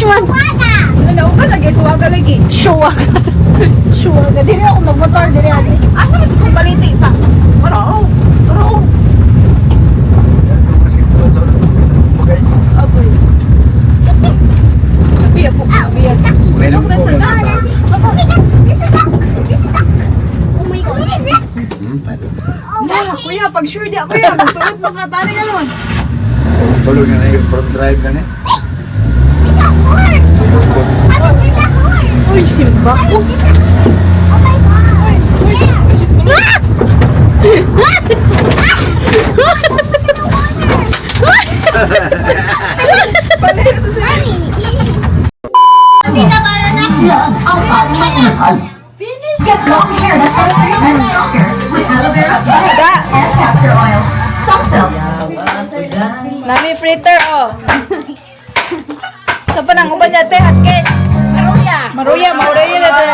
man. Ano ka lagi suwaga lagi. Shuwaga. Shuwaga. Dili ako magmotor dili ate. Asa man kung baliti pa? Ano? Ano? Okay. Agoy. Sabi ako, sabi ako. Meron po ng Na, kuya, pag sure di ako kuya, tulog mga tani ka naman. Tulog na na yung front drive na ni. Uy, simba ko. Get long hair that's healthier and stronger with aloe vera and castor oil. Sunsilk. Nami fritter oh. Sa panang uban niya te, hot cake. Maruya. Maruya, maruya na te.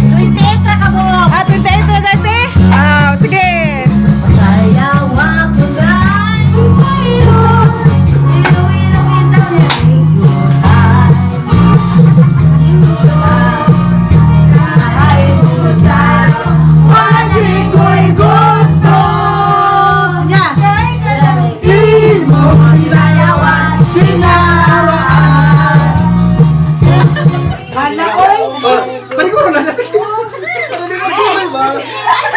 28 ra ka buok. Ah, 28 na dati? Ah, sige. Palagi ko'y gusto Imo sinayawan, dinaraan. Hala oy. Paliguro na natin. Paliguro ba?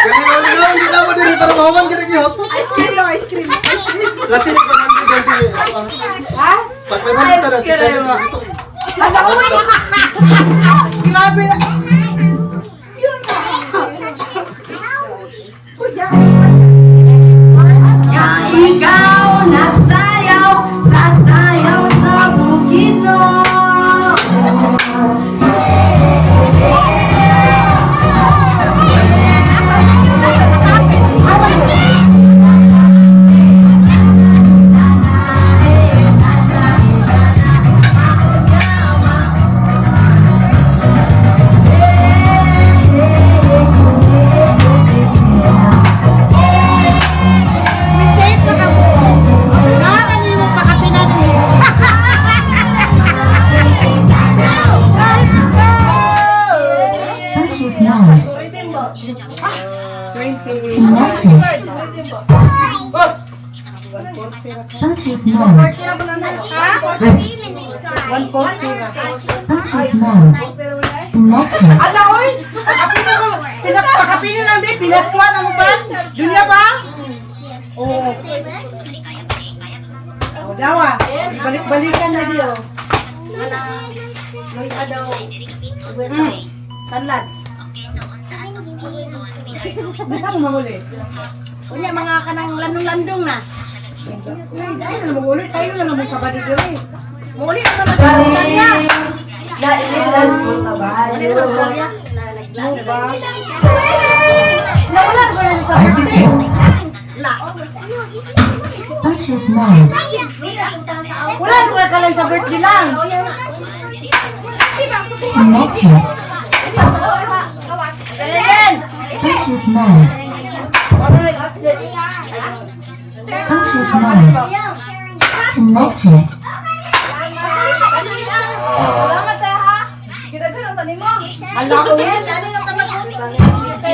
Kami na na hindi na mo diri para mahuman gid gihap. Ice cream no, ice cream. Kasi ni pa man gid diri. Ha? Pag may mga tara sa dito. Hala oy. Grabe. Nga ikaw nagsayaw sa sayaw sa bukidnon. Hala oy. Pakapino ko. Pinapakapino lang be, pinaskuan ang uban. Junya ba? Oo. Oh, dawa. Balik-balikan na di oh. Tanlad. Basta mo manguli. Unya mga kanang landong-landong na. Ay, na manguli. Tayo na lang mo sa bali diri. Muli na naman sa Australia. Naililan ko sa bayo. Nawala ko na sa birthday. Wala ko ka lang sa birthday lang. Salamat te ha. Gidaghan ang tanim mo. Hala ko.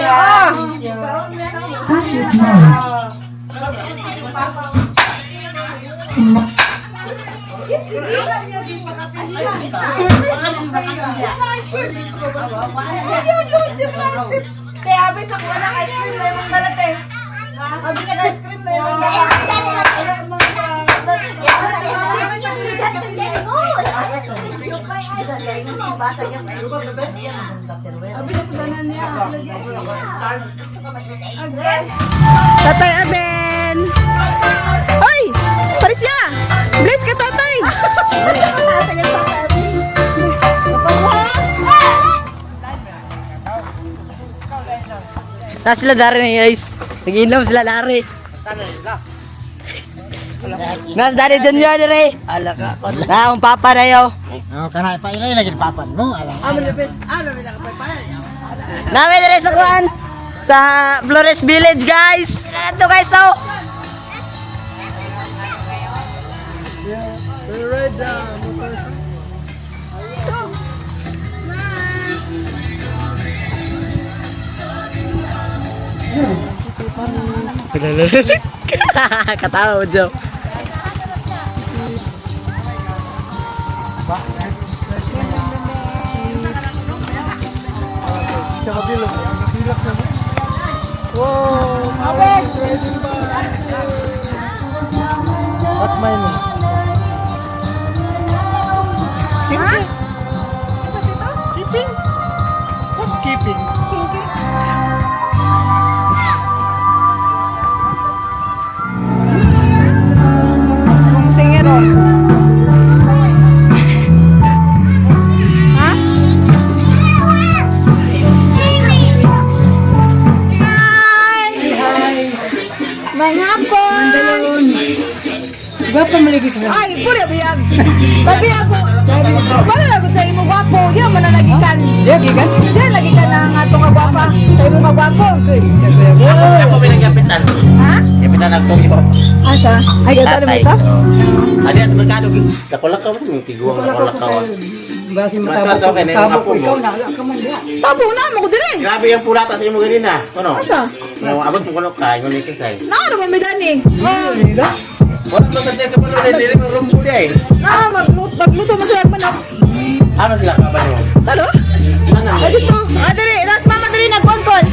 Ah. Yun, yun, simple ice cream. Te, abi sa kuha ng ice cream na imong dala, te. Abi ka ice cream na imong dala. Abi na sa niya. Tatay Aben. Oy! Parisya! Bless ka, tatay! Na sila dari na guys. Nag-inom sila dari. Nas dari Junior dire. Ala ka. Na akong papa na yo. Oh, kanay pa ilay lagi papan mo. Ala. Nami dire sa kuan sa Flores Village, guys. Sila na to, guys, oh. You ride the motorcycle? Katawa mo, Joe. Siya kabilog. Kabilog na mo. Wow! Mama is riding bike. What's my name? Ha? Keeping? What's keeping? Kung singer oh. Ha? Hi! Manghapon! Gwapa maligi ka. Ay, puri biyag. Babi ako. Wala na gud sa imo gwapo. Di man na nagikan. Di gikan. Di lagi ka na nga atong kagwapa. Sa imo kagwapo. Ako bilang kapitan. Ha? Kapitan ang tuyo. Asa? Ay, gata na mo ito? Adi at merkado nakulakaw mo tiguang nakulakaw. Basi Matataw matabo ka na yung ko. Tabo apo ko mo. ikaw na wala ka man diha. Tabo na mo ko dire. Grabe yung pulata sa imo ganina. Kuno. Asa? Nga abot mo kuno ka ngun ikisay. Naa ra may gani. Oh, Wala ko sa tiyan ka pa dili mo rumbo di ay. naa magluto magluto man sila manok. Ano sila ka ba nimo? Talo? Ay dito. Ah, diri, nas mama diri nagkonkon.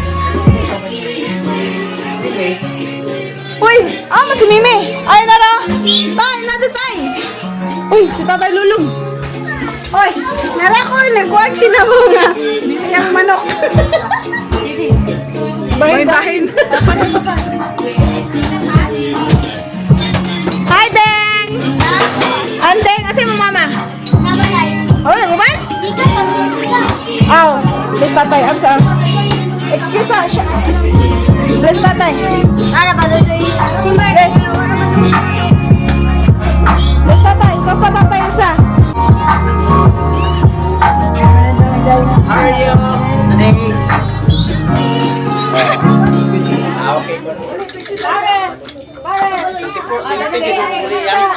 Uy, ah, si Mimi. Ay, nara. Tay, nandito tay. Uy, si Tatay Lulong. Uy, nara ko, nagkuwag sinabong nga. Bisayang manok. Bahin-bahin. Hi, Deng! Andeng, asa mo mama? Oh, nanguman? Aw, bless tatay. Am sa. Excuse sa. Siya. Bless tatay. Bless. Bless tatay. Ikaw pa tatay isa. How are you today? Ah, okay. Pares! Pares!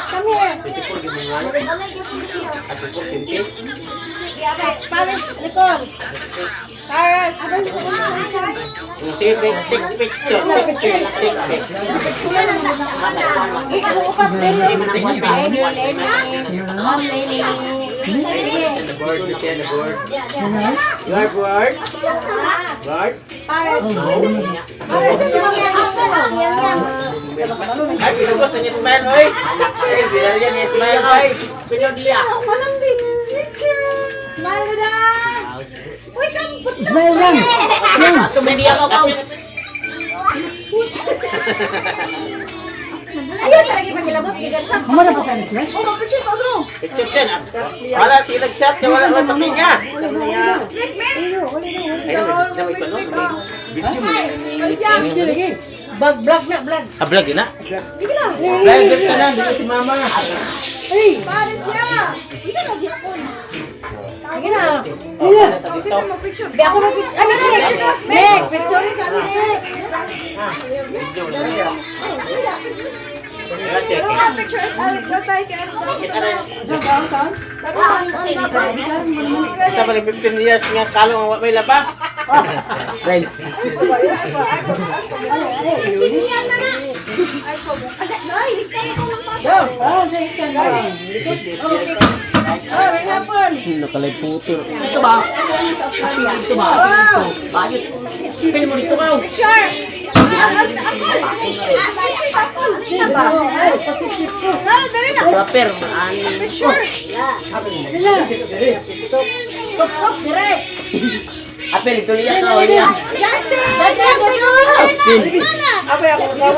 Come here. Pares, likod. Pares. Sige, take picture, take picture, take picture. The board, you see the board. You are bored? Bored? Ay, pinugos ang smile, oy! Ay, binalyan yung smile, oy! Walang din. Picture. Smile mo dan. Uy, kampot na. Smile lang. Ayaw sa lagi pagilabot. Gigansak. Amo na pa ka ni Oh, mag-picture pa otro. Picture din. Wala, silag shot na wala wala pakinga. Ay, namay pa nun. Video mo. Ay, Bag vlog na vlog. Ah, vlog yun na? Vlog yun ka na, dito si mama. Pares ya. Ito lagi ako. Sige na. Sige. Sa TikTok. Be ako mag Ano na Mek, picture sa amin. Video mo na. Wala, check. Ah, picture at Alex tayo kaya Kita na. Tapos Sa balik 15 years nga kalong ang may laba. Oh, may hapon. Nakalay puto. Picture. Ay, pasisip ko. Ah, dali na. Picture. Sok sok direct. Justin! Justin! Abay ako sa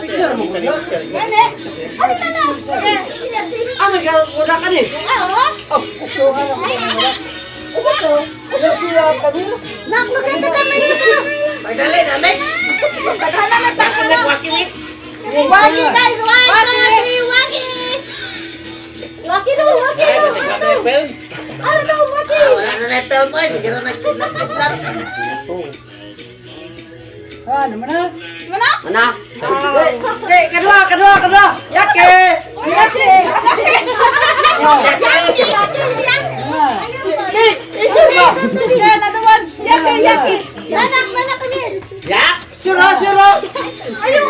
Picture mo. Ano na na? Ah, may wala ka ni. Nak, maganda kami nito. Magdali, dali. Taghanan na tayo na. Wagi guys, wagi! Wagi! Wagi no, wagi Ay, no. kasi wala na yung film. Ano no, wagi? Wala na na yung film, oy. Sige na nag-shot. Ah, naman na. Mana? Mana? Eh, kadua, kadua, kadua. Yake. Yaki! Eh, sure ba? Yeah, another one. Yaki, yaki. Nanak, nanak kami. Yak! Sure, ah, sure. Ah. Ayun,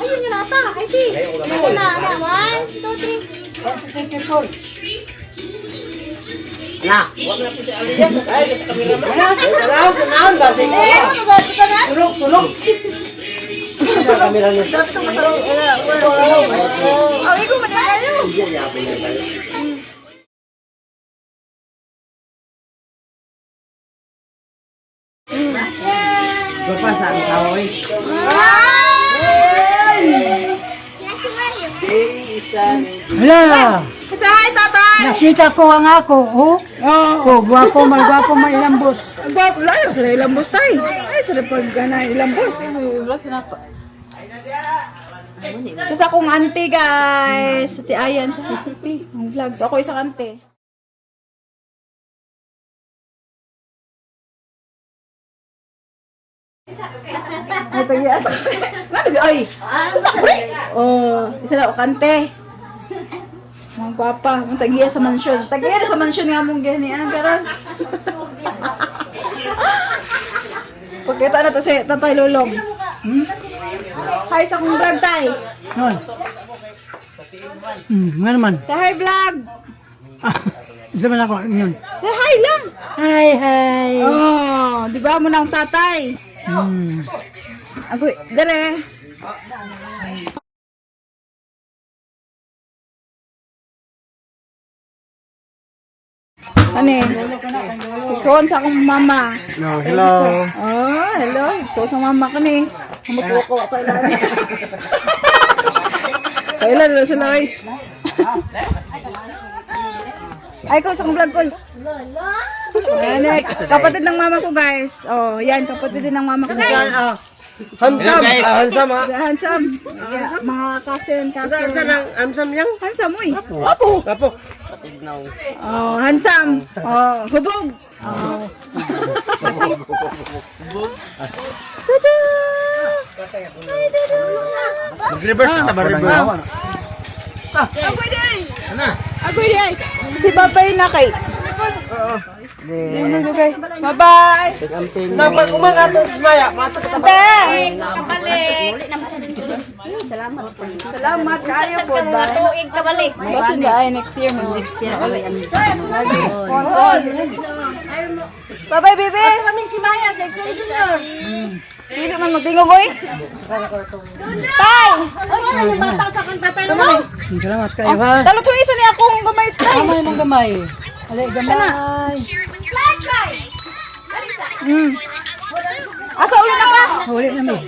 ayun yun ata. Ay, di. Ayun na, na. One, two, three. Ana. Tanaw, tanaw ba? Sige. Eh, ano ba? Ito na? Sulok, sulok. Sa kamera niya. Oh, ikaw man kayo. Bapa sa ang kahoy. Hala, Kasi hi, tatay! nakita ko ang ako, oh. Oh, gwapo man, gwapo man ilambot. Gwapo, layo sa ilambos tay. Ay, sa pag gana ilambos. Sa sa akong auntie, guys. Sa ti Ayan, sa auntie. Ang vlog to. Ako isang auntie. Ay, tagi ato. Ay, oh, isa na ako kante. Mga gwapa, mga tagiya sa mansyon. Tagiya na sa mansyon nga mong ganian, karon. Pagkita na to si Tatay Lolong. Hi sa akong vlog, tay. Noon. Nga naman. Say hi, vlog. Ah, isa man ako, yun. Say hi lang. Hi, hi. Oh, di ba mo na ang tatay? Agoy, dere. Ano eh? Suon sa akong mama. No, hello. Oh, hello. Suon sa mama ko ni. Mamukuha ko ako ilan. Kailan na sila ay. Ay, ko sa akong vlog ko. Ayan, eh, kapatid ng mama ko, guys. Oh, yan, kapatid din ng mama ko. Ah, Handsome. Ah, handsome ah. Handsome. Yeah, mga cousin, cousin. Handsome ang handsome yang. Handsome, uy. Apo. Apo. Oh, handsome. Oh, hubog. Oh. Tada! Ay, tada! Mag-reverse na ba? Reverse. Agoy di ay. Agoy di ay. Si babay na kay. Bye-bye. Dapat kumangato maya, matok ta. Ate! Kabalik. Salamat kaayo po. Mga tuig kabalik. Basin na ay next year mo. Next year. Bye-bye, baby. Kaming si Maya, sa Junior. Dili man magtingog oy. Tay! Ano yung bata sa kang tatay mo? Salamat kayo, ha. Talo to isa ni akong gamay tay. Gamay mong gamay. Alay, gamay. Asa ulo na ka? Huli naman.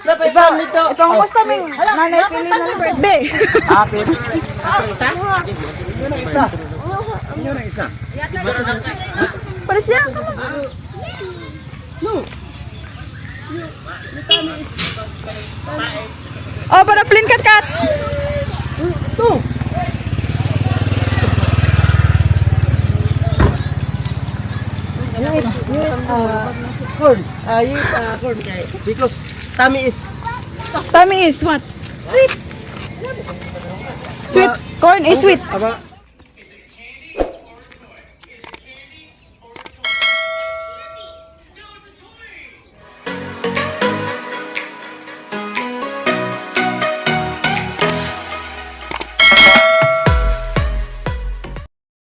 Dapat nito. Ipangumusta mi nanay pili na birthday. Yun ang isa. Para siya. Oh, para plin kat kat. Corn. Ah, you corn kay. Because tummy is Tummy is what? Sweet. Sweet. Corn is sweet. Aba.